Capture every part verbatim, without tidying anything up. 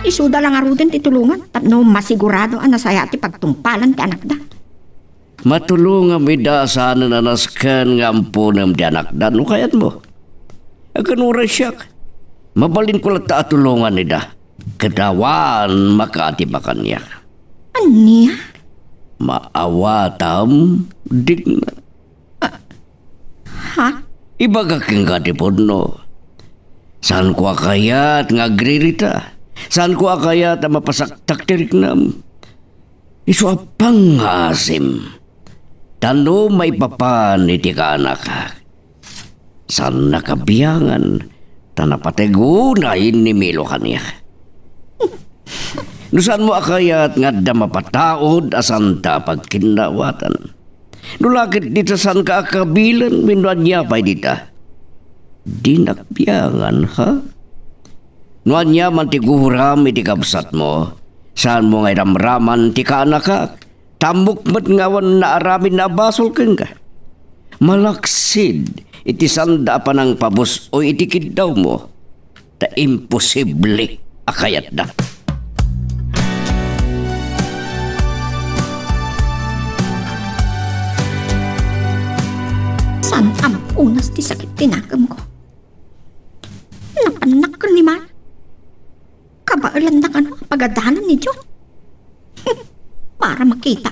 Isuda la ngaruden ti tulongan tapno masigurado a nasayaat ti pagtungpalan ti anakda. Matulongam ida sanen a nasken nga amponem ti anakda no kayatmo. Ken uray siak, mabalinko latta a tulongan ida ket awan makaatiba kaniak. Ania? Maawatam, Digna. Ah, ha? Ibagak kenka ti pudno. Saanko a kayat nga agririta. Saanko a kayat a mapasaktak ti riknam. Isu a pangngaasim. Ta no maipapan iti kaanakak, saannaka biangan, ta napateg unay ni Milo kaniak. No saanmo a kayat nga adda mapataud a saanta a pagkinnawatan. No la ket dita saanka a kabilen wenno ania pay dita. Dinak biangan, ha? No aniaman ti guram iti kabsatmo, saanmo nga iramraman ti kaanakak. Ta ammok met nga awan naaramidna a basol kenka. Malaksid iti saanda a panangpabus-oy iti kiddawmo, ta imposible a kayatda. Saan ampunas ti sakit ti nakemko? Napannak ken ni Mar. Kabaelanna kano a pagadalan ni John. Para makita.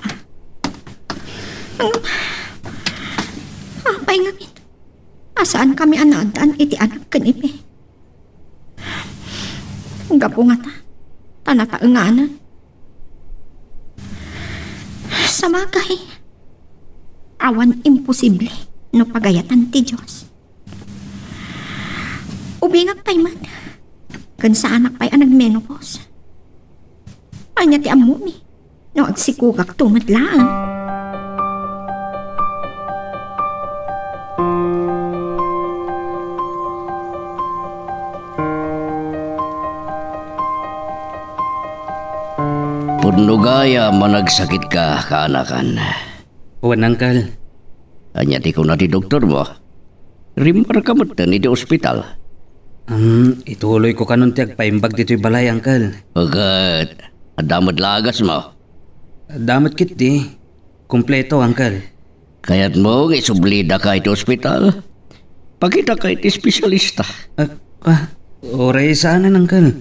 Apay ngamin a saankami a naaddaan iti anak ken ipe. Gapu ngata, ta nataenganan. Sabagay, awan imposible no pagayatan ti Dios. Ubingak pay met, ken saanak pay a nagmenopause. Ania ti ammomi no agsikogakto met laeng? Pudno gayam a nagsakitka, kaanakan. Wen, Uncle. Ania ti kuna ti doktormo? Rimmuarka metten iti ospital. Um, ituloyko kanon ti agpaimbag ditoy balay, Uncle. Ket, adda met la agasmo? Adda met ketdi. Kompleto, Uncle. Kayatmo nga isublidaka iti ospital? Pakitaka iti espesyalista. Ah, ah, uray saanen, Uncle.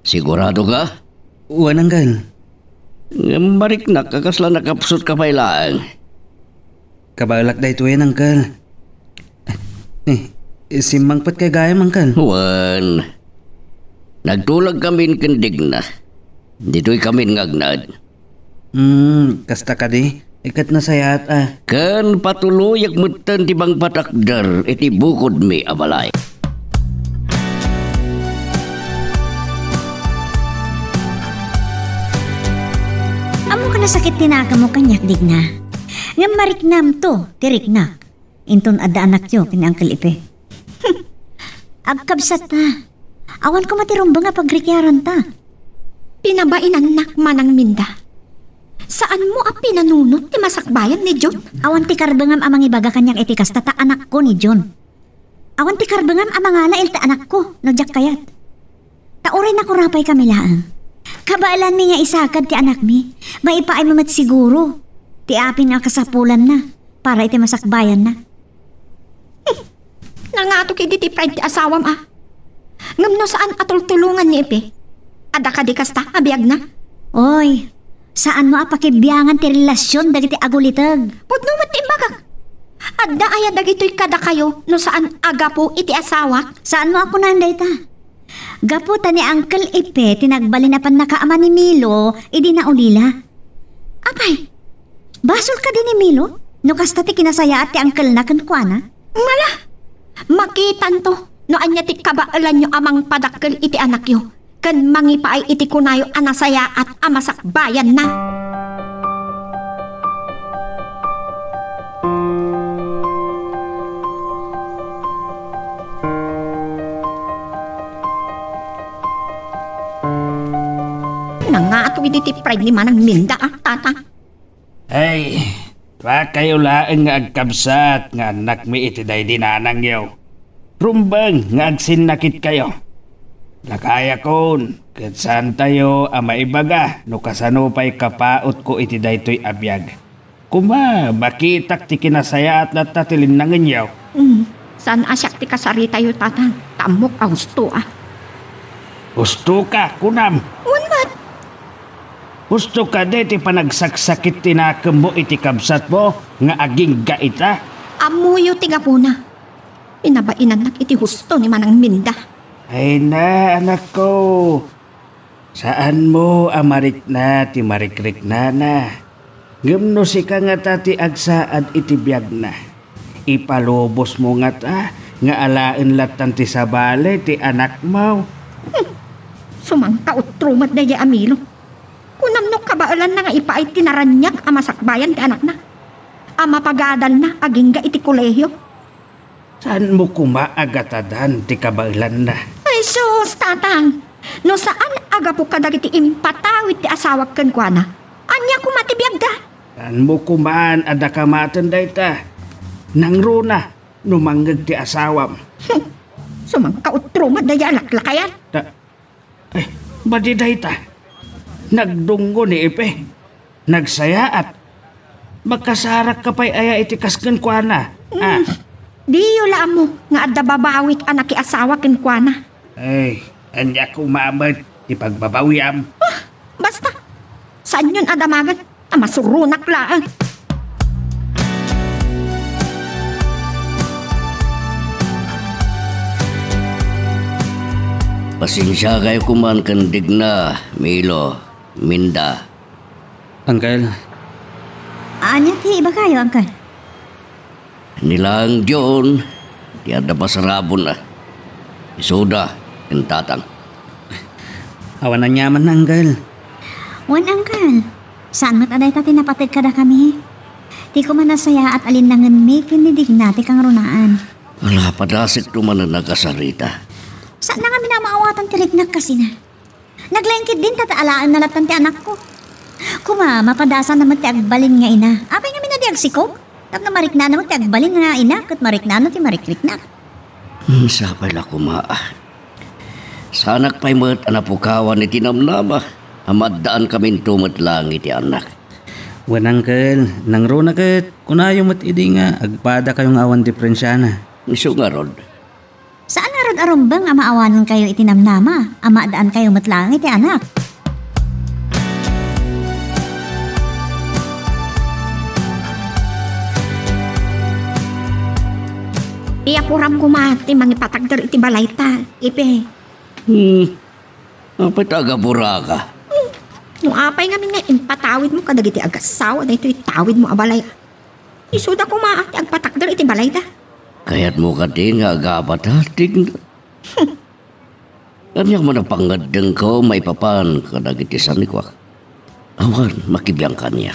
Siguradoka? Wen, Uncle. Ngem mariknak a kasla nakapsutka pay laeng. Kabaelak daytoyen, Uncle. Eh, simmangpetkay gayam, Uncle. Wen, nagtulagkamin ken Digna. Ditoykamin nga agnaed. Hmm, kasta kadi? Iket nasayaat a. Ken patuloyak metten ti mangpatakder iti bukodmi a balay. Ammok a nasakit ti nakemmo kaniak, Digna. Ngem mariknamto ti riknak. Inton adda anakyo ken ni Uncle Ipe. Agkabsatta. Awan koma ti rumbeng a pagrikiaranta. Pinabainannak, Manang Minda. Saanmo a pinanunot ti masakbayan ni John? Awan ti karbengam a mangibaga kaniak iti kasta ta anakko ni John. Awan ti karbengam a mangala iti anakko no diak kayat. Ta uray nakurapaykami laeng. Kabaelanmi nga isakad ti anakmi, maipaaymo met siguro ti apin a kasapulanna para iti masakbayanna. Nangato ketdi ti pride ti asawam a. Ngem no saan a tultulongan ni Ipe, adda kadi kasta a biagna? Oy, saanmo a pakibiangan ti relasion dagiti aguliteg. Pudno met ti imbagak. Adda aya dagitoy kadakayo no saan a gapu iti asawak? Saanmo a kunan dayta? Gapu ta ni Uncle Ipe ti nagbalin a pannakaama ni Milo idi naulila. Apay, basol kadi ni Milo no kasta ti kinasayaat ti uncle-na kenkuana? Mala, makitanto no ania ti kabaelanyo a mangpadakkel iti anakyo ken mangipaay iti kunayo a nasayaat a masakbayanna. Nangato idi ti pride ni Manang Minda, a, tata. Ay, dakayo laeng nga agkabsat nga annakmi iti daydi nanangyo. Rumbeng nga agsinnakitkayo. Lakayakon, ket saantayo a maibaga no kasano pay kapautko iti daytoy a biag. Koma, makitak ti kinasayaat latta ti linnangenyo. Mm, saan a siak ti kasaritayo, Tatang. Ta ammok a husto a. Husto ka, kunam. Wen met. Husto kadi ti panagsaksakit ti nakemmo iti kabsatmo nga agingga ita? Ammoyo ti gapuna. Pinabainannak iti husto ni Manang Minda. Ay na, anakko. Saanmo a marikna ti marikriknana. Ngem no sika ngata ti agsaad iti biagna, ipalubosmo ngata nga alaen lattan ti sabali ti anakmo. Hmm. Sumangkautro met daydiay a Milo. Kunam no kabaelanna nga ipaay ti naraniag a masakbayan ti anakna, a mapagadalna agingga iti kolehio. Saanmo koma a gatadan ti kabaelanna? Ay sus, Tatang! No saan a gapu kadagiti impatawid ti asawak kenkuana, ania koma ti biagda? Saanmo koman a dakamaten dayta? Nangruna no mangngeg ti asawam. Hmm. Sumangkautro met daydiay a laklakayan. Ta-, Ay, madi dayta. Nagdungngo ni Ipe. Nagsayaat. Makasarakka pay aya iti kas kenkuana? Ah. Mm. Diyo la ammo nga adda babawik a nakiasawa kenkuana. Ay, ania koma met ti pagbabawiam? Ah, basta. Saanyon a damagen. A masuronak laeng. Pasensiakayo koman ken Digna, Milo, Minda. Uncle. Ania ti ibagayo, Uncle? Ni laeng John ti adda pasarabonna. Isuda ken Tatang. Awan aniaman, Uncle. Wen, Uncle. Saan met a dayta ti napateg kadakami? Ti koma nasayaat a linnangenmi ken ni Digna ti kangrunaan. Ala, padasekto manen a kasarita. Saanna ngamin a maawatan ti riknak kasina. Naglaing ketdin ta alaenna lattan ti anakko. Koma, mapadasanna met ti agbalin nga ina. Apay ngamin a di agsikog? Tapno mariknana met ti agbalin nga ina ket mariknana ti marikriknak. Hmm, sapay la koma. Saanak pay met a napukawan iti namnama a maaddaankaminto met laeng iti anak. Wen, Uncle, nangruna ket kunayo met idi nga agpadakayo nga awan diferensiana. Isu ngarud, Saan ngarud a rumbeng a maawanankayo iti namnama a maaddaankayo met laeng iti anak? Iyapuram koma ti mangipatakder iti balayta, Ipe. Hmm. Apay ta agapuraka? Hmm. No apay ngamin nga impatawidmo kadagiti agassawa daytoy tawidmo a balay, isuda koma ti agpatakder iti balayda. Kayatmo kadi nga agabata, Digna? Ania man a pangngeddengko maipapan kadagiti sanikuak? Awan, makibiang kaniak.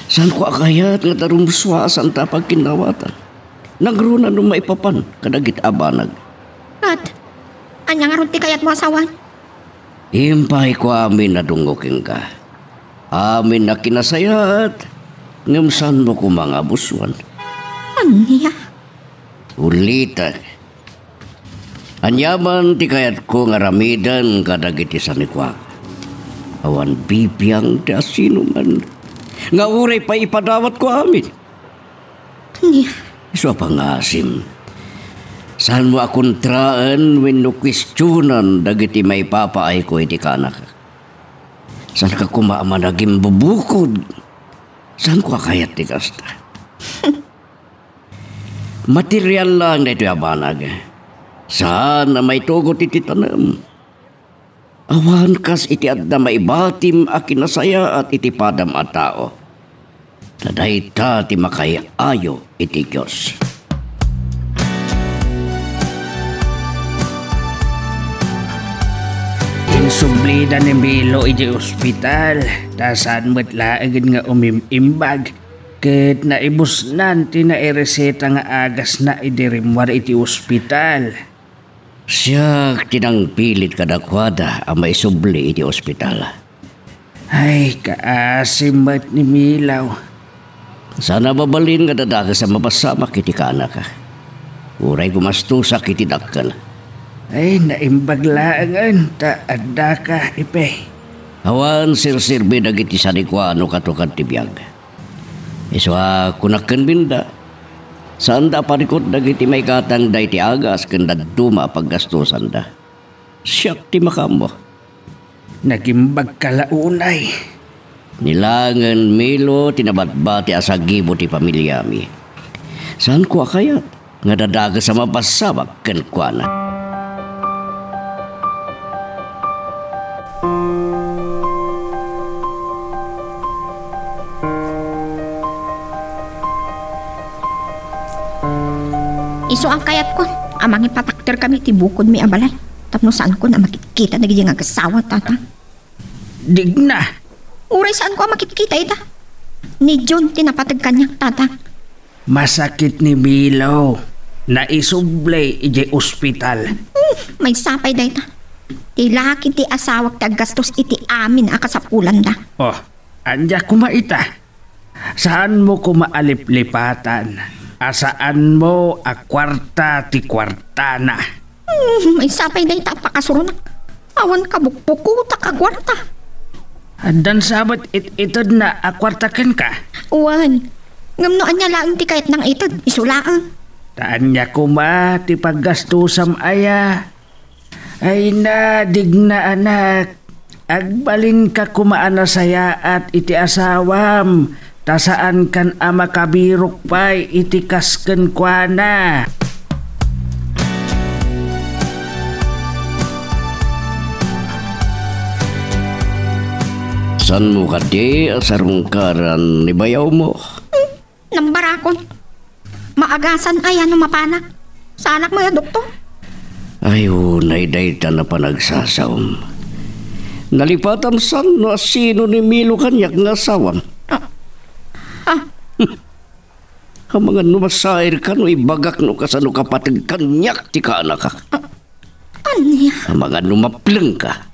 Saanko a kayat nga darumsua a saanta a pagkinnawatan. Nangruna no maipapan kadagiti a banag. Ket, ania ngarud ti kayatmo a sawen? Impayko amin a dungngo kenka. Amin a kinasayaat, ngem saanmo koma nga abusuan. Ania? Ulitek. Aniaman ti kayatko nga aramiden kadagiti sanikuak. Awan bibiang ti asinoman nga uray pay ipadawatko amin. Ania? Isu a pangasim. Saanmo a kontraen wenno kuestionan dagiti maipapaayko iti kanak. Saanka koma a managimbubukod? Saanko a kayat ti kasta? Material laeng daytoy a banag. Saan a maitugot iti tanem. Awan kas iti adda maibatim a kinasayaat iti padam a tao. Ta dayta ti makay-ayo iti Dios. Insublida ni Milo iti ospital, ta saan met laengen nga umim-imbag, ket naibusnan ti naireseta nga agasna idi rimmuar iti ospital. Siak ti nangpilit kadakuada a maisubli iti ospital. Ay, kaasim met ni Milaw. Saan a mabalin nga dadakes a mapasamak iti kaanaka. Uray gumastosak iti dakkel. Ay, naimbag laengen ta addaka, Ipe. Awan serserbi dagiti sadikuan no katukan ti biag. Isu a kunak ken Binda, saanda a parikut dagiti maigatangda iti agas ken dadduma a paggastusanda. Siak ti makaammo. Nagimbagka la unay. Ni laengen Milo ti nabatbati a sagibo ti pamiliami. Saanko a kayat nga dadages a mapasamak kenkuana. Isu a kayatko a mangipatakderkami iti bukodmi a balay tapno saanko a makitkita dagiti nga agasawa, Tata. Digna. Uray saanko a makitkita ita. Ni John ti napateg kaniak, Tata. Masakit ni Milo. Naisubli idiay ospital. Hmm, maysa pay dayta. Ti laki ti asawak ti aggastos iti amin a kasapulanda. Oh, ania koma ita? Saanmo koma a liplipatan a saanmo a kuarta ti kuartana? Hmm, maysa pay dayta a pakasuronak. Awan kabukbukotak a kuarta. Addan sa met it-itedna a kuarta kenka? Wen, ngem no ania laeng ti kayatna nga ited, isu laeng. Ta ania koma ti paggastusam aya? Ay na, Digna anak, agbalinka koma a nasayaat iti asawam, ta saankan a makabirok pay iti kas kenkuana. Saanmo kadi a sarungkaran ni bayawmo? Nambarakon. Maagasan aya no mapanak. Saanak met a doktor. Ay, unay dayta a panagsasaom. Nalipatam san no asino ni Milo kaniak nga asawam. Ah. Ah. Amangan no masairka no ibagak no kasano ka pateg kaniak ti kaanakak. Ah. Ania? Amangan no maplengka.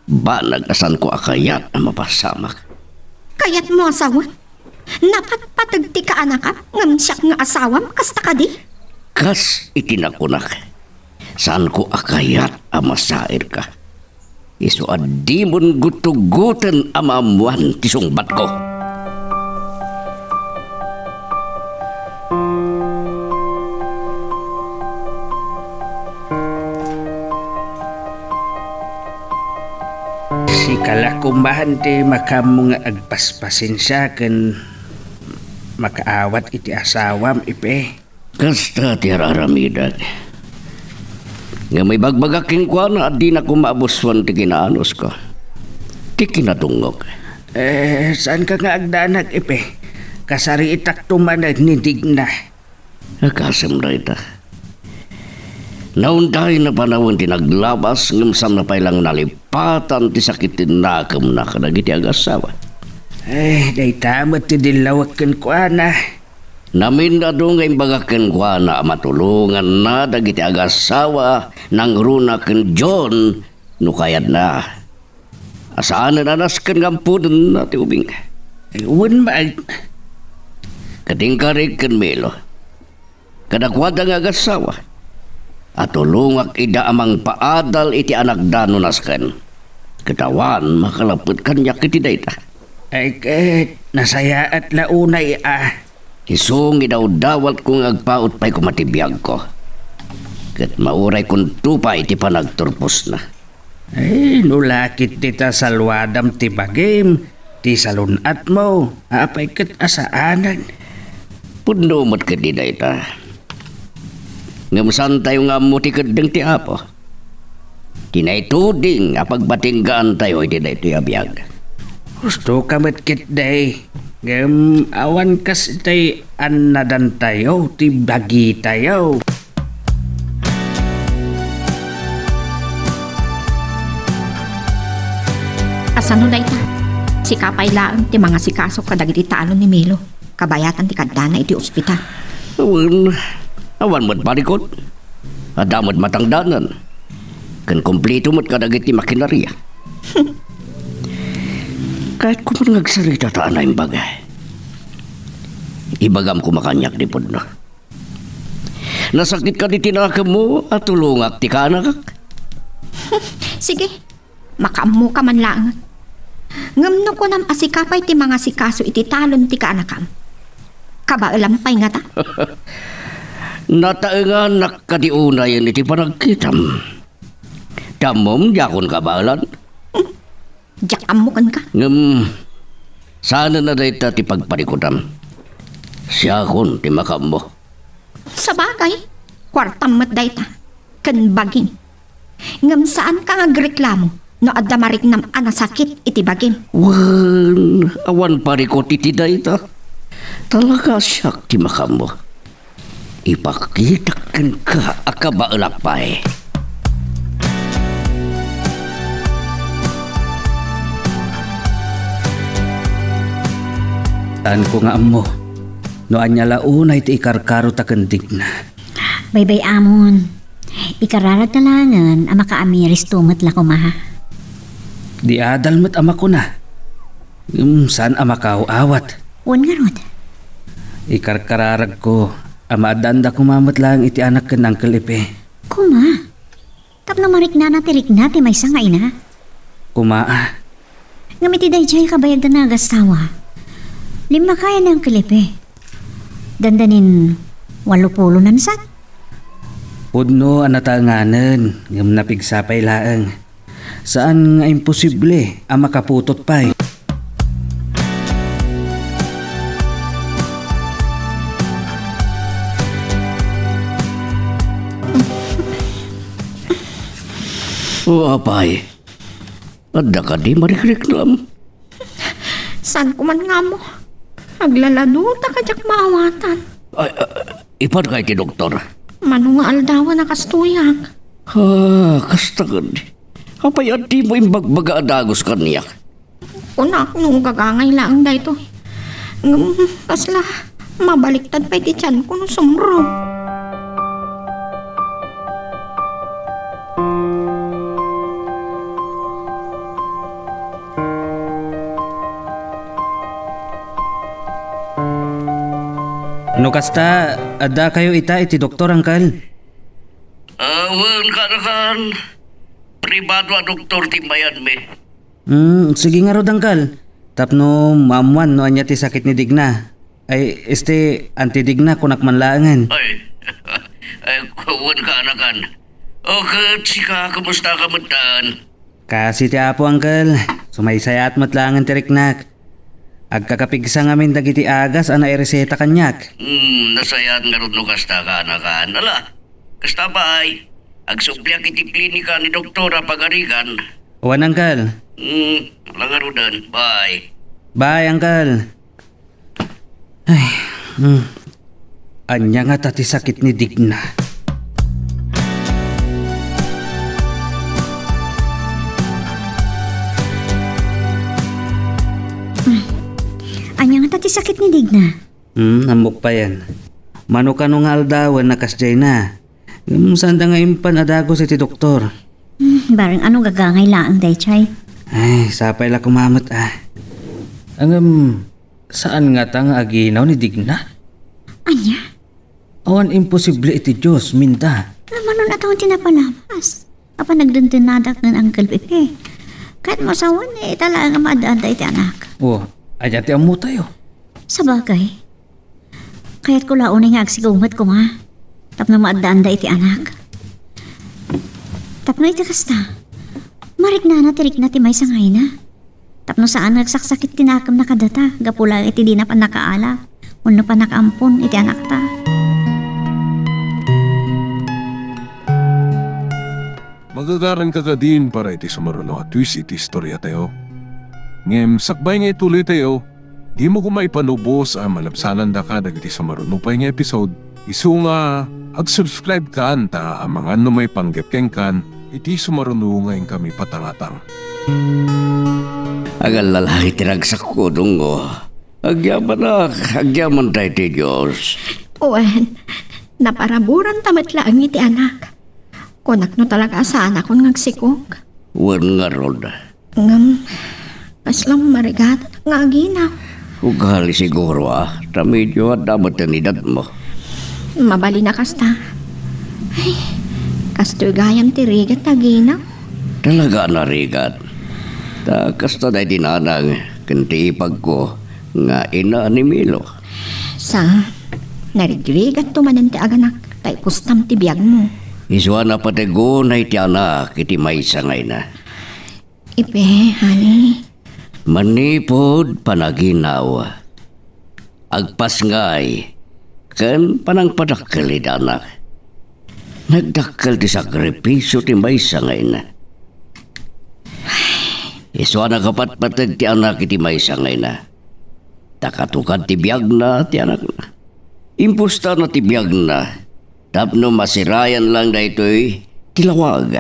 Banag a saanko a kayat a mapasamak. Kayatmo a sawen? Napatpateg ti kaanakam ngem siak nga asawam, kasta kadi? Kas iti nakunak, saanko a kayat a masairka. Isu a dimon gutgoten a maammoan ti sungbatko. Sika la koma ti makaammo nga agpaspasensia ken makaawat iti asawam, Ipe. Kasta ti ar-aramidek. Ngem ibagbagak kenkuana a dinak koma abusuan ti kinaanosko, ti kinadungngok. Eh, saanka nga agdanag, Ipe? Kasariitakto manen ni Digna. Kasem dayta. Naunday napanawen ti naglabas, ngem saanna pay laeng nalipatan ti sakit ti nakemna kadagiti agasawa. Eh, dayta met ti dillawek kenkuana. Namin-adu nga imbagak kenkuana a matulonganna dagiti agasawa nangruna ken John no kayatna. A saanen a nasken nga ampodenna ti ubing. Ay, wen, ma-, ket inkarik ken Milo. Kadakuada nga agasawa. A tulongak ida a mangpaadal iti anakda no nasken. Ket awan makalappet kaniak iti dayta. Ay, ket nasayaat la unay a. Isu nga idawdawatko nga agpaut pay koma ti biagko. Ket mauraykonto pay ti panagturposna. Ay, no la ket dita saluadam ti bagim, ti salun-atmo, apay ket a saanen? Pudno met ketdi dayta. Ngem saantayo nga ammo ti keddeng ti Apo. Ti naituding a pagbatinggaantayo iti daytoy a biag. Husto ka met ketdi, ngem awan kas itay annadantayo ti bagitayo. Asano dayta? Sika pay laeng ti mangasikaso kadagiti talon ni Milo, kabayatan ti kaddana iti ospital. Wen, awan met parikut. Adda met matangdanan. Ken kompleto met kadagiti makinaria. Kayatko met nga agsarita ta a naimbag. Ibagam koma kaniak ti pudno. Nasakit kadi ti nakemmo a tulongak ti kaanakak? Sige, makaammoka man laengen. Ngem no kunam a sika pay ti mangasikaso iti talon ti kaanakam, kabaelam pay ngata? Nataenganak kadi unayen iti panagkitam. Ti ammom, diakon kabaelan. Diak ammo kenka. Ngem, saanen a dayta ti pagparikudam. Siakon ti makaammo. Sabagay, kuartam met dayta, ken bagim. Ngem saanka nga agreklamo no adda mariknam a nasakit iti bagim. Wen, awan parikut iti dayta. Talaga siak ti makaammo. Ipakitak kenka a kabaelak pay. Saanko nga ammo no ania la unay ti ikarkarota ken Digna. Baybay-amon. Ikararagta laengen a makaamiristo met la koma. Di adal met a makuna. Ngem saan a makaaw-awat. Wen ngarud. Ikarkararagko a maaddaanda koma met laeng iti anak ken Uncle Epe. Koma? Tapno mariknana ti rikna ti maysa nga ina? Koma a. Ngem iti daydiay a kabayagda nga agasawa, limmakayan ni Uncle Epe. Dandanin walo pulo nansat. Pudno a nataenganen, ngem napigsa pay laeng. Saan nga imposible a makaputot pay. O apay, adda kadi marikriknam? Saanko man nga ammo. Aglaladota ka diak maawatan. Ay, ah, ipadka iti doktor. Mano nga aldawen a kastoyak? Ah, kasta kadi. Apay a dimo imbagbaga a dagus kaniak? Kunak no gagangay laeng daytoy. Ngem kasla, mabaliktad pay ti tianko no sumrot. No kasta, addakayo ita iti doktor, Uncle? Ah, wen, kaanakan. Pribado a doktor ti immayanmi. Hmm, sige ngarud, Uncle. Tapno maammuan no ania ti sakit ni Digna. Ay, este, Auntie Digna, kunak man laengen. Ay, ay, wen, kaanakan. O, ket sika, kumusta ka metten? Kaasi ti Apo, Uncle. Sumaysayaat met laengen ti riknak. Agkakapigsa ngamin dagiti agas a naireseta kaniak. Hmm, nasayaat ngarud no kasta, kaanakan. Ala, kasta pay. Agsubli iti klinika ni Doktor a Pagarigan. Wen, Uncle. Hmm, ala ngaruden. Bye. Bye, Uncle. Ay, hmm. Ania ngata ti sakit ni Digna? Hmm. Ania ngata ti sakit ni Digna? Hmm, ammok payen. Mano kano nga aldawen a kasdiayna. Ngem saanda nga impan a dagus iti doktor. Hmm, bareng ano gagangay laeng daydiay. Ay, sapay la koma met, ah. Ngem, saan ngata nga aginaw ni Digna? Ania? Awan imposible iti Dios, Minda. Ngem mano a tawen ti napalabas? Apan nagdendennada ken Uncle Pepe. Ket masawen, eh, ita laeng a maadda-adda iti anak. O, ania ti ammotayo? Sabagay. Kayatko la unay nga agsikog met koma tapno maaddaanda iti anak. Tapno iti kasta, mariknana ti rikna ti maysa nga ina. Tapno saan nga agsaksakit ti nakemna kadata gapu la iti dina pannakaala wenno pannakaampon iti anakta. Magagaranka kadin para iti sumaruno a twist iti istoriatayo. Ngem sakbay nga ituloytayo, dimo koma ipanubos a malabsanandaka dagiti sumaruno pay nga episode, isu nga ag-subscribe kan ta amangan no maipanggep kenkan iti sumaruno nga inkami patangatang. Agallalay ti ragsakko, Dungo. Agyamanak, agyaman daytoy Dios. Wen, naparaburanta met laeng iti anak. Kunak no talaga a saanakon nga agsikog. Wen ngarud. Ngem, kasla marigatanak nga aginaw. Ugali siguro, ah, ta medyo adda met ti edadmo. Mabalin a kasta. Ay, kastoy gayam ti rigat, aginaw. Talaga a narigat. Ta kasta daydi nanang ken ti ipagko nga ina ni Milo. Sa, narigrigatto manen ti aganak, ta ipustam ti biagmo. Isu a napateg unay ti anak iti maysa nga ina. Ipe, honey. Manipud panaginaw, agpasngay, ken panangpadakkel iti anak. Nagdakkel ti sakripisio ti maysa nga ina. Isu a nakapatpateg ti anak iti maysa nga ina. Ta katukad ti biagna ti anakna. Impustana ti biagna tapno masirayan lang daytoy ti lawag.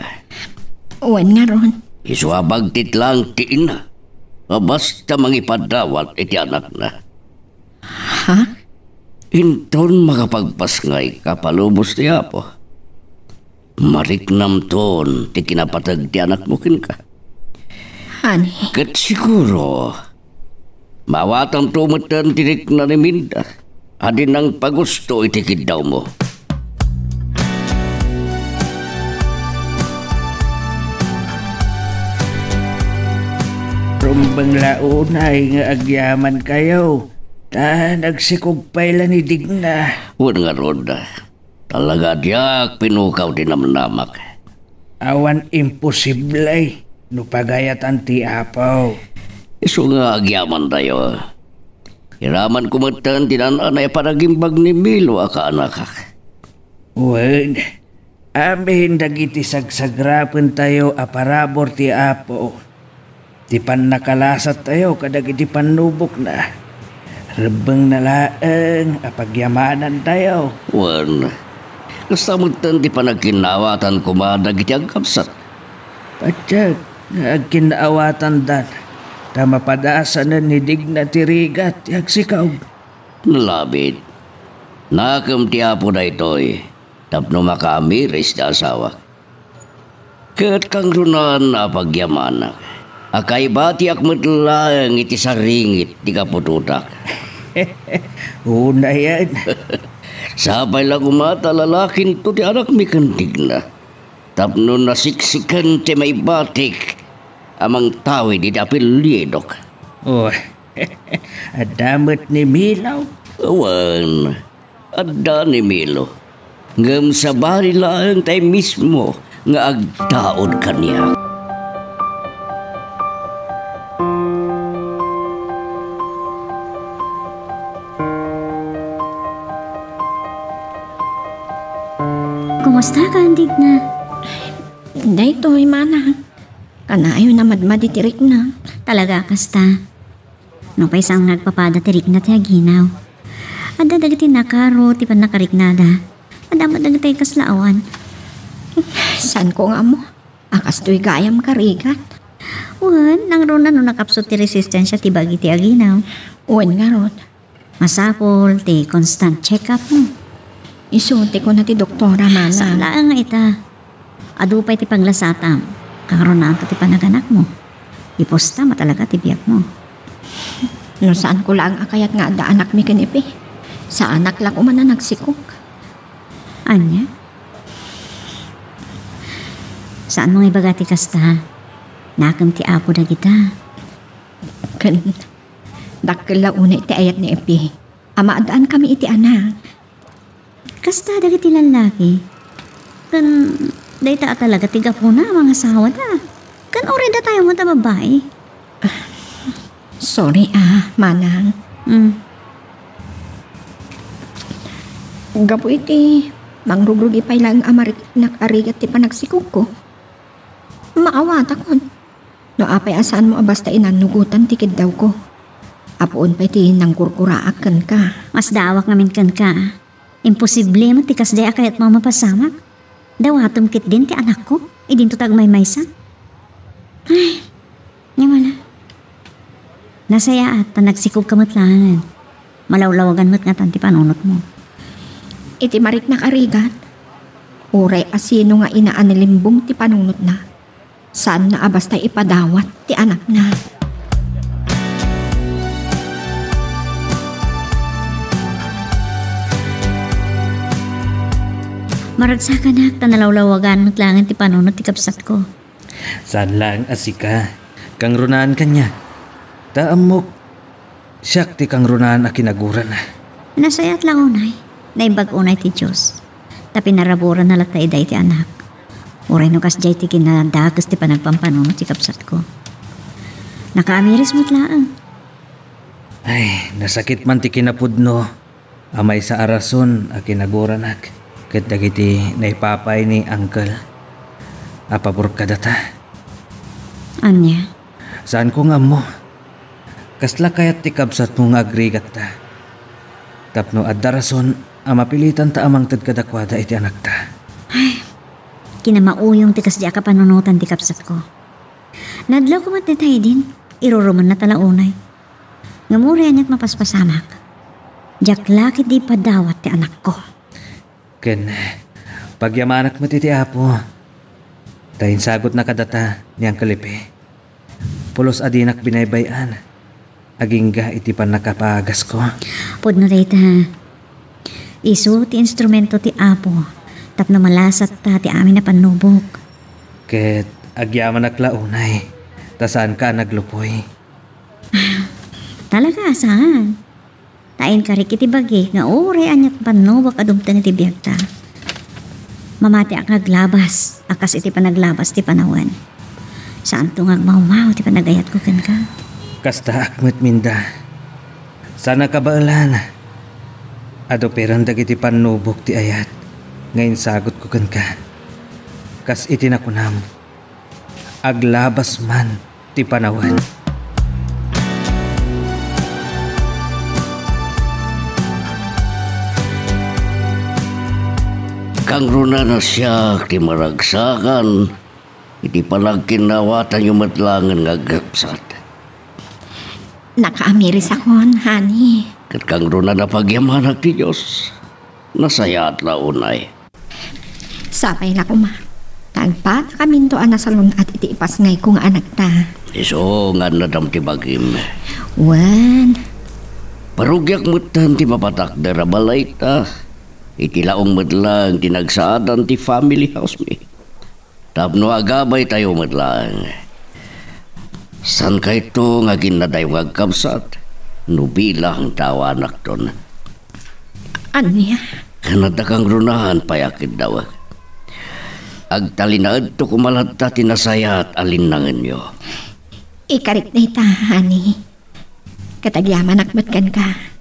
Wen ngarud. Isu a bagtit lang ti ina a basta mangipadawat iti anakna. Ha? Inton makapagpasngayka palubos ti Apo, mariknamton ti kinapateg ti anakmo kenka. Honey. Ket siguro, maawatanto metten ti rikna ni Minda a di nangpagusto iti kiddawmo. Rumbeng la unay nga agyamankayo, ta nagsikog pay la ni Digna. Wen ngarud, talaga diak pinukaw ti namnamak. Awan imposible no pagayatan ti Apo. Isu nga agyamantayo. Iramanko metten ti naan-anay a panagimbag ni Milo a kaanakak. Wen, amin dagiti sagsagrapentayo a parabur ti Apo. Ti pannakalasattayo kadagiti pannubokna, rebbengna laeng a pagyamanantayo. Wen, kasta metten ti panagkinnaawatan koma dagiti agkabsat. Patiek nga agkinnaawatandan, ta mapadasanen ni Digna ti rigat ti agsikog. Nalabit, nakem ti Apo daytoy tapno makaamiris ti asawak. Ket kangrunan a pagyamanak, a kaibatiak met laeng iti saringit ti kaputotak. Unayen. Sapay la koma ta lalakinto ti anakmi ken Digna, tapno nasiksiken ti maibatik a mangtawid iti apelyidok. Oh, adda met ni Milo? Wen, adda ni Milo. Ngem sabali laeng tay mismo nga agtaud kaniak. Kumusta ka, Digna? Daytoy, manang. Kanayon a madmadi ti rikna. Talaga, kasta. Nupay saan nga agpapada ti rikna ti aginaw. Adda dagiti nakaro ti pannakariknada. Adda met dagiti kasla awan. Saanko nga ammo a kastoy gayam karigat. Wen, nangruna no nakapsut ti resistensia ti bagi ti aginaw. Wen ngarud. Masapul ti constant check-up mo. Isu ti kuna ti doktora, manang. Saan laeng nga ita. Adu pay ti paglasatam, kangrunaanto ti panaganakmo. Ipustam a talaga ti biagmo. No saanko laeng a kayat nga adda anakmi ken Epi, saanak la koma a nagsikog. Ania? Saanmo nga ibaga ti kasta? Nakem ti Apo dagita. Ken dakkel la unay ti ayat ni Epi a maaddankami iti anak. Kasta dagiti lallaki. Ken dayta a talaga ti gapuna a mangasawada. Ken uray datayo met a babbai. Sorry, ah, manang. Mm. Gapu iti mangrugrugi pay laeng a mariknak a rigat ti panagsikogko. Maawatakon. No apay a saanmo a basta inannugotan ti kiddawko? Apuon pay ti nanggurguraak kenka. Masdaawak ngamin kenka. Imposible met ti kasdiay a kayatmo a mapasamak. Dawatem ketdin ti anakko, idinto ta agmaymaysa. Ay, nga wala. Nasayaat ta nagsikogka met laengen. Malawlawagan met ngatan ti panunotmo. Iti mariknak a rigat, uray a sino nga ina a nalimbong ti panunotna, saanna a basta ipadawat ti anakna. Maragsakanak ta nalawlawagan met laengen ti panunot ti kabsatko. Saan laeng a sika. Kangrunaan kaniak. Ta ammok, siak ti kangrunaan a kinagurana. Nasayaat la unay. Naimbag unay ti Dios. Ta pinaraburanna latta ida iti anak. Uray no kasdiay ti kinadakes ti panagpampanunot ti kabsatko. Nakaamiris met laeng. Ay, nasakit man ti kinapudno a maysa a rason a kinaguranak ket dagiti naipapay ni Uncle a pabor kadata. Ania? Saanko nga ammo. Kasla kayat ti kabsatmo nga agrigatta? Tapno adda rason a mapilitanta a mangted kadakuada iti anakta. Ay, kinamauyong ti kasdi a kapanunotan ti kabsatko. Nadlawko met dayta idin, irurumennata la unay. Ngem uray aniat mapaspasamak, diak la ketdi ipadawat ti anakko. Ken pagyamanak met iti Apo, ta insagutna kadata ni Uncle Epe. Pulos a dinak binaybay-an agingga iti pannakapagasko. Pudno dayta. Isu ti instrumento ti Apo tapno malasatta ti amin a pannubok. Ket agyamanak la unay, ta saanka a naglupoy. Talaga a saan? Ta inkarik iti bagi nga uray aniat pannubok a dumteng iti biagta, mamatiak nga aglabas a kas iti panaglabas ti panawen. Saanto nga agmawmaw ti panagayatko kenka. Kastaak met, Minda. Saan a kabaelan. Adu pay ren dagiti pannubok ti ayat nga insagutko kenka. Kas iti nakunam, aglabas man ti panawen. Kangrunaan a siak ti maragsakan iti panagkinnawatanyo met laengen nga agkabsat. Nakaamirisakon, honey. Ket kangrunaan a pagyamanak ti Dios. Nasayaat la unay. Sapay la koma. Ta agpatakaminto a nasalun-at iti ipasngayko nga anakta. Isu nga annadam ti bagim. Wen. Parugiak metten ti mapatakder a balayta. Iti laong met laeng ti nagsaadan ti family house mi. Tapno agabaytayo met laeng. Saankayto nga aginnadayo nga agkabsat no bilang ta awanakton. Ania? Kanada kangrunaan pay a kiddawek. Agtalinaedto koma latta ti nasayaat a linnangenyo. Ikarik dayta, honey. Ket agyamanak met kenka.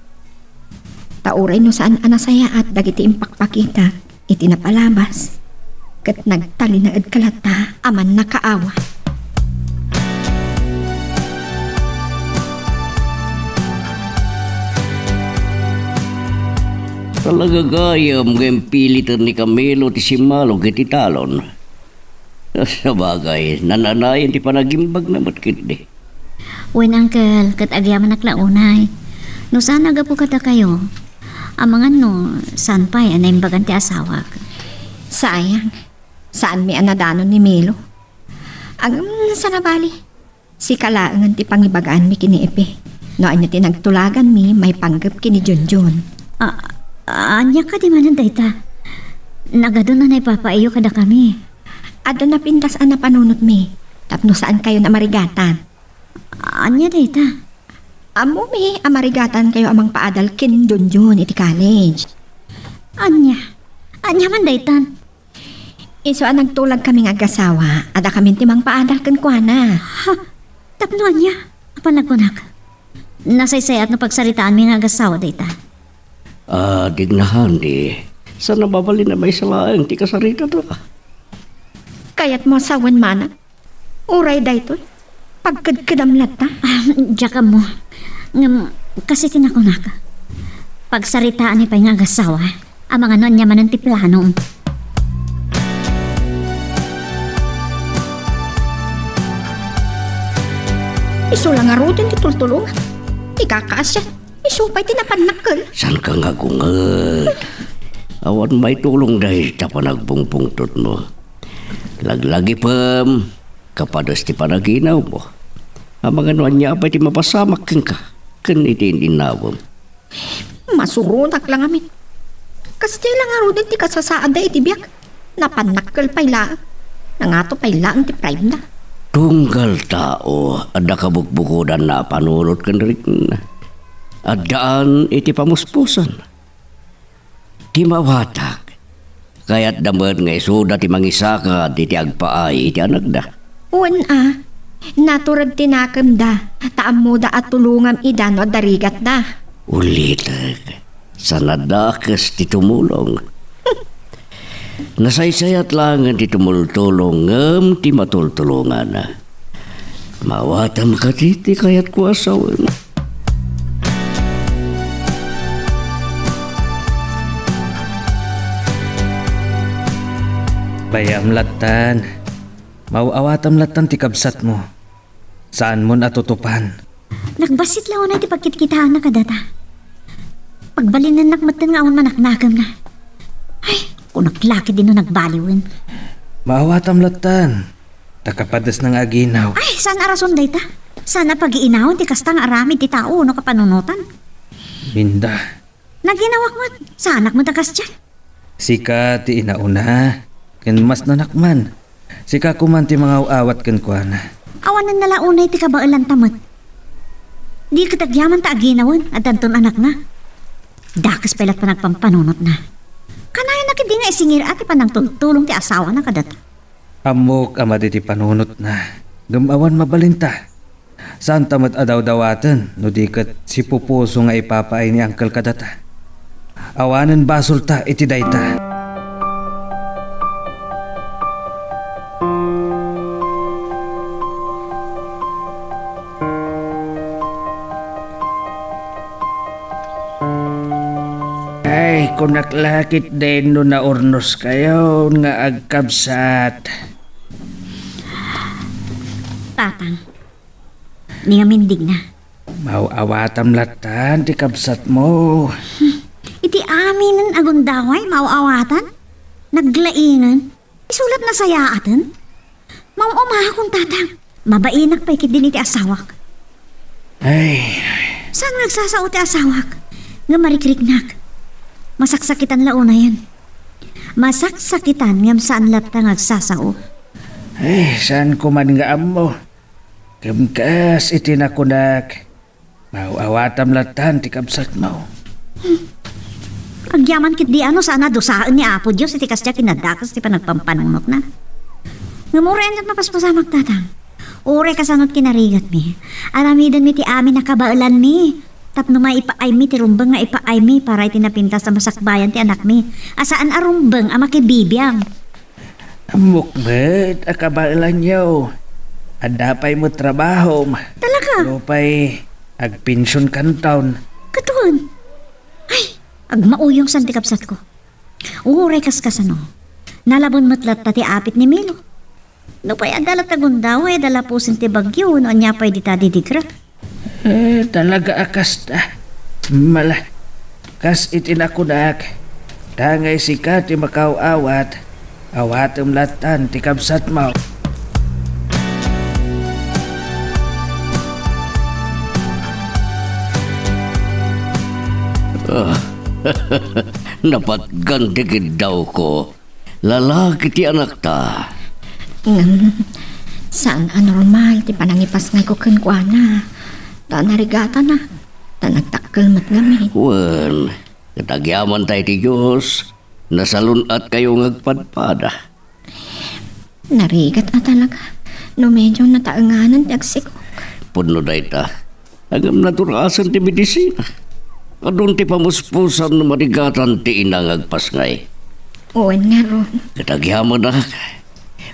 Ta uray no saan a nasayaat dagiti impakpakitak iti napalabas, ket nagtalinaedka latta a mannakaawa. Talaga gayam nga impiliten ni Camilo ti simmalog iti talon. Sabagay, nananayon ti panagimbagna met ketdi. Wen, Uncle, ket agyamanak la unay. No saan a gapu kadakayo, amangan no saan pay a naimbagan ti asawak. Sayang, saanmi a nadanon ni Milo. Ngem saan a bali, sika laengen ti pangibagaanmi ken ni Epe. No ania ti nagtulaganmi maipanggep ken ni Junjun. A-, ania kadi manen dayta? Nagadun a naipapaiyo kadakami. Adda napintas a napanunotmi tapno saankayon a marigatan. Ania dayta? Ammomi a marigatankayo a mangpaadal ken Junjun iti college. Ania? Ania man daytan? Isu a nagtulagkami nga agasawa, adda kamin ti mangpaadal kenkuana. Ha? Tapno ania? Apan nagkunak, nasaysayaat no pagsaritaanmi nga agasawa dayta. Ah, dignahan di. Saan a mabalin a maysa laeng ti kasaritata? Kayatmo a sawen, manang? Uray daytoy, pagkedkedam latta. Ah, diak ammo. Ngem, kas iti nakunak, pagsaritaanmi pay nga agasawa, amangan no ania manen ti planom. Isu la ngaruden ti tultulongan. Ikakaasian. Isu pay ti napannakkel. Saanka nga agunget? Awan maitulong dayta panagbungpungtotmo. Laglagipem, kapadas ti panaginawmo. Amangan no ania pay ti mapasamak kenka ken iti in-innawem. Masuronak la ngamin. Kasdiay la ngaruden ti kasasaadda iti biag. Napannakkel pay laeng. Nangato pay laeng ti pride-na. Tunggal tao, adda kabukbukodanna a panunot ken rikna. Addaan iti pamuspusan. Ti maawatak, kayatda met nga isuda ti mangisakad iti agpaay iti anakda. Wen a, natured ti nakemda, ta ammoda a tulongam ida no adda rigatna. Ulitek, saan a dakes ti tumulong. Nasaysayat laengen ti tumultulong ngem ti matultulongan. Maawatam kadi ti kayatko a sawen. Bay-am lattan. Maaw-awatam lattan ti kabsatmo. Saanmon a tutupan. Nagbassit la unay ti pagkitkitaanna kadata. Pagbalinennak metten nga awan manaknakemna. Ay, kunak la ketdi no nagbaliwen. Maawatam lattan. Ta kapadesna nga aginaw. Ay, saan a rason dayta? Saan a pagiinawen ti kasta nga aramid ti tao no kapanunotan? Minda. Naginawak met, saanak met a kasdiay. Sika ti inauna, ken masnanak man. Sika koman ti mangaw-awat kenkuana. Awanenna la unay ti kabaelanta met. Di ket agyaman ta aginawen, addanton anakna. Dakes pay lat panagpampanunotna. Kanayon a ketdi nga isingir-a ti panangtultulong ti asawana kadata. Ammok a madi ti panunotna, ngem awan mabalinta. Saanta met a dawdawaten no di ket sipupuso nga ipapaay ni Uncle kadata. Awanen basolta iti dayta. Ay, kunak la ketdin no naurnoskayon nga agkabsat. Tatang, ni nga mindigna. Maaw-awatam lattan ti kabsatmo. Iti aminen a gundaway, maaw-awatan? Naglaingen? Isu lat nasayaaten? Maum-umahakon, tatang. Mabainak pay ketdin iti asawak. Ay. Saan nga agsasao ti asawak? Nga marikriknak. Masaksakitan la unayen. Masaksakitan ngem saan latta nga agsasao. Ay, saanko man nga ammo. Ngem kas iti nakunak, maaw-awatam lattan ti kabsatmo. Agyaman ketdi a no saan a dusaen ni Apo Dios iti kasdiay a kinadakes ti panagpampanunotna. Ngem uray aniat mapaspasamak, tatang. Uray kasano ti kinarigatmi, aramidenmi ti amin a kabaelanmi tapno maipaaymi ti rumbeng nga ipaaymi para iti napintas a masakbayan ti anakmi a saan a rumbeng a makibibiang. Ammok met a kabaelanyo. Adda pay met trabahom. Talaga? Nupay agpensionkanton. Katon? Ay, agmauyongsan ti kabsatko. Uray kaskasano, nalabon met latta ti apit ni Milo. Nupay adda latta gundaway, adda lapusen ti bagyo, wenno ania pay dita didigra. Eh, talaga a kasta. Mala, kas iti nakunak, tangay sika ti makaaw-awat, awatem lattan ti kabsatmo. Ah, napatgan ti kiddawko. Lalaki ti anakta. Ngem, saan a normal ti panangipasngayko kenkuana. Ta narigatanak, ta nagdakkel met ngamin. Wen, ket agyamanta iti Dios, nasalun-atkayo nga agpadpada. Narigat a talaga no medyo nataenganan ti agsikog. Pudno dayta. Ngem naturasen ti medisina. Adun ti pamuspusan no marigatan ti ina nga agpasngay. Wen ngarud. Ket agyamanak,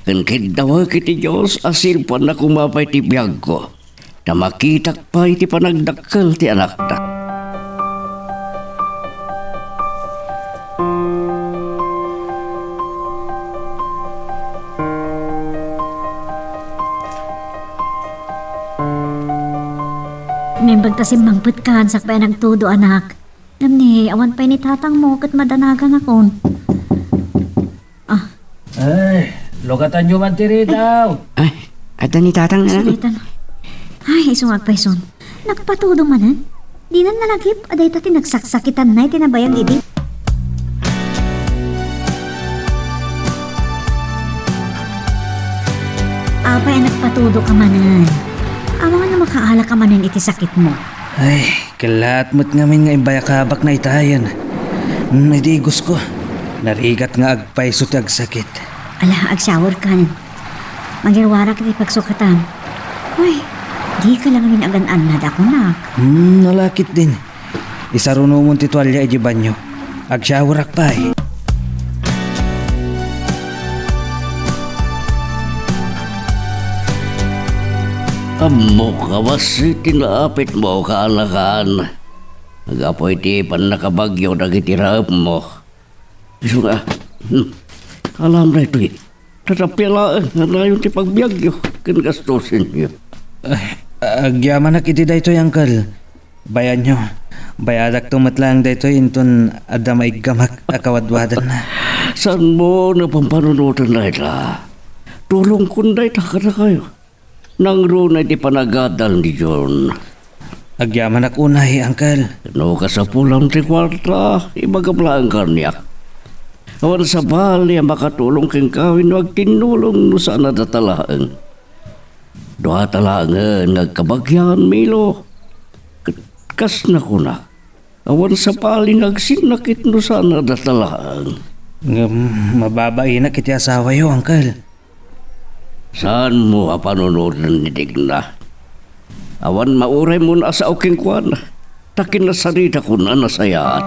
ken kiddawek iti Dios a silpan a kumapay ti biagko, ta makitak pay ti panagdakkel ti anakta. Naimbag ta simmangpetkan, sakbay a nagtudo, anak. Ngem ni, awan pay ni tatangmo ket madanaganakon. Ah. Ay, lugatanyo man ti ritaw. Ay, adda ni tatang na lang. Sulitan. Ay, isu nga agpayson. Nagpatudo manen. Dinan nalagip, adayta ti nagsaksakitan na iti nabayag idi. Apay a nagpatudo ka manen? Amangan a makaala ka manen iti sakitmo. Ay, kellaat met ngamin nga imbayakabak na itayen. Hmm, idi igusko, narigat nga agpayso ti agsakit. Ala, agshower kan. Mangirwarak iti pagsukatam. Uy, di ka lang ngamin agan-annad a kunak. Hmm, ala ketdin. Isarunomon ti tualia idiay banyo. Agshowerak pay. Ammok a bassit ti naapitmo, kaanakan. Gapu iti pannakabagyo dagiti raepmo. Isu nga, hmm, alam daytoy. Tatapia laeng nga nayon ti pagbiagyo ken gastusenyo. Ay, agyamanak iti daytoy, Uncle. Bayanyo, bayadakto met laeng daytoy inton adda maiggamak a kawadwadanna. Saanmo a pampanunoten dayta? Tulongkon dayta kadakayo. Nangruna iti panagadal ni John. Agyamanak unay, Uncle. No kasapulam ti kuarta, ibagam laeng kaniak. Awan sabali a makatulong kenka wenno agtinnulong no saan a data laeng. Duata laengen nga agkabagian, Milo. Ket kas nakuna, awan sabali nga agsinnakit no saan a data laeng. Ngem mababainak iti asawayo, Uncle. Saanmo a panunoten ni Digna? Awan mauraymon a sao kenkuana, ta kinasaritakon a nasayaat.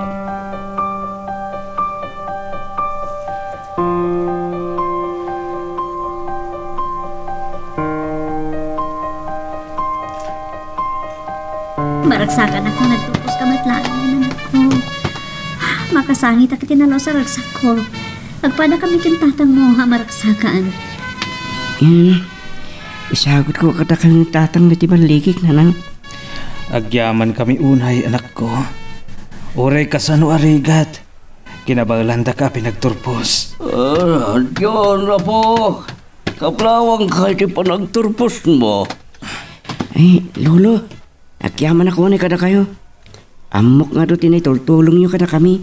Maragsakanak no nagturposka met laeng, anakko. Makasangitak iti nalus a ragsakko. Agpadakami ken tatangmo a maragsakan. Hmm. Isagutko kadakayo ni tatang iti ballikik, nanang. Agyamankami unay, anakko. Uray kasano a rigat, kinabaelanda a pinagturpos. Ah, Dios, Apo, kablawanka iti panagturposmo. Ay, Lolo, agyamanak unay kadakayo. Ammok nga adu ti naitultulongyo kadakami.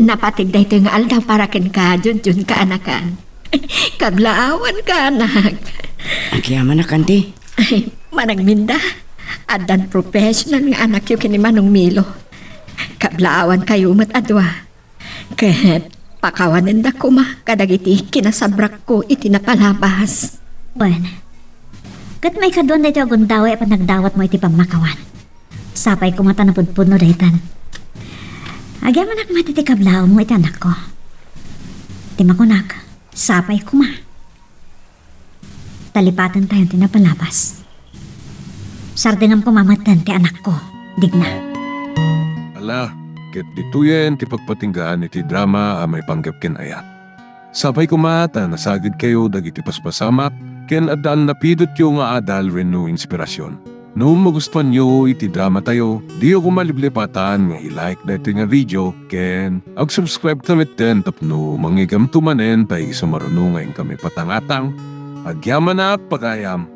Napatig daytoy nga aldaw para kenka, Junjun, kaanakan. Kablaawanka, anak. Agyamanak, anti. Ay, managminda. Addan professional nga anakyo ken ni Manong Milo. Kablaawankayo met a dua. Ket pakawanenda koma kadagiti kinasabrakko iti napalabas. Wen, ket maikadua daytoy a gundaway a panagdawatmo iti pammakawan. Sapay koma ta napudpudno daytan. Agyamanak met iti kablaawmo iti anakko. Ti makunak, sapay koma. Talipatentayon ti napalabas. Sardengam koma metten ti anakko, Digna. Ala, ket ditoyen ti pagpatinggaan iti drama a maipanggep ken ayat. Sapay koma ta nasagidkayo dagiti paspasamak ken adda a napidotyo nga adal wenno inspirasyon. No magustuanyo iti dramatayo, diyo koma liplipatan nga i-like daytoy nga video ken ag-subscribe ta metten tapno mangigamto manen ta isu maruno nga inkami patangatang. Agyamanak pagayam.